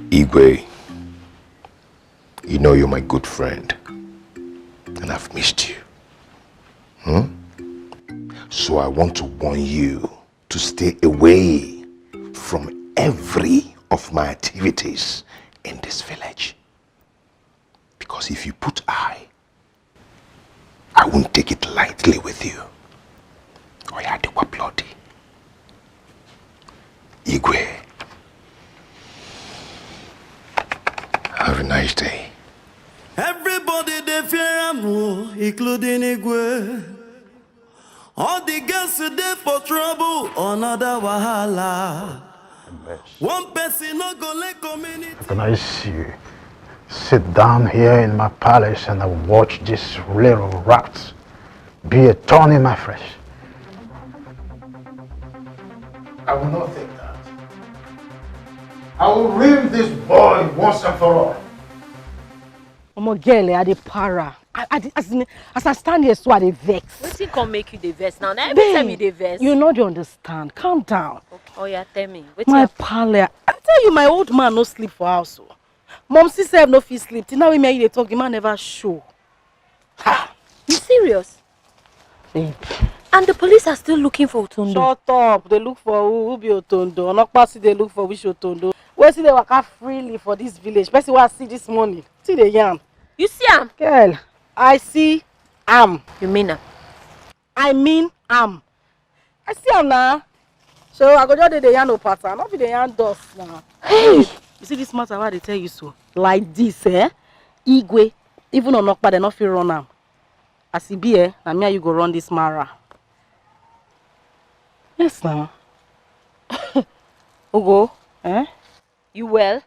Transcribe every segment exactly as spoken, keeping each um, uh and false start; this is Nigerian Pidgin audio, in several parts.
Igwe, you know you're my good friend, and I've missed you. Hmm? So I want to warn you to stay away from every of my activities in this village. Because if you put eye, I won't take it lightly with you. Oya, dịkwa bloody. Igwe. Have a nice day. Everybody dey fear am o, including Igwe. All the girls dey for trouble, another wahala. One person no go let community. Can I see you sit down here in my palace and I watch this little rat be a thorn in my flesh? I will not take that. I will rim this boy once and for all. Omo girl, eh, I dey para. I, I, dey- as, in, as I stand here, so I dey vex. Wetin come make you dey vex now? Na every time you dey vex. You no dey understand. Calm down. Oh yeah, tell me. Wetin My happen? Pale, I tell you, my old man no sleep for house. Oh. Mom, see, sef no fit sleep. Till now, we me you dey talk, the man never show. Ha! You serious? Babe. And the police are still looking for Otondo. Shut up. They look for who? Who be Otondo? Onokpa see they look for which Otondo? Where see they waka freely for this village? Person wey I see this morning. See the yarn. You see am? Girl, I see am. You mean am? I mean am. I see am now. So I go just dey dey yarn no pattern. Not be dey yarn dust now. Hey! You see this matter wey I dey tell you so? Like this, eh? Igwe, even Onokpa, they no fit run am. As e be, eh? Na me and you go run this mara. Yes, now. Ogo, eh? You well?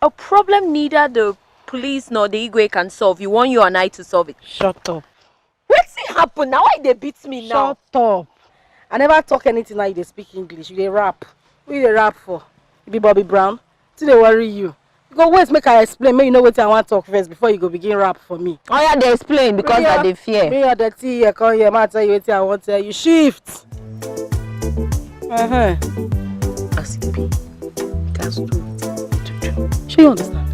A problem neither the police nor the Igwe can solve. You want you and I to solve it. Shut up. Wetin happen? Na why they beat me now? Shut up. I never talk anything now. You dey speak English. You dey rap. Who you dey rap for? You be Bobby Brown? Wetin dey worry you? You go wait make I explain. Make you know wetin I wan talk first before you go begin rap for me. Oh yeah, they explain because I dey fear. Me your dirty here, come here. Ma tell you wetin I wan tell you. Shift. Uh-huh. As it be, that's true. Shey you understand?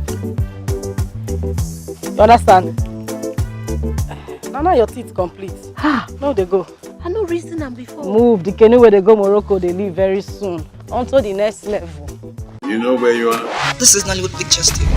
You understand? Now, now your teeth complete. Ah, no, they go. I no reason am before. Move. The canoe where they go Morocco, they leave very soon. On to the next level. You know where you are? This is Nollywood Pictures T V.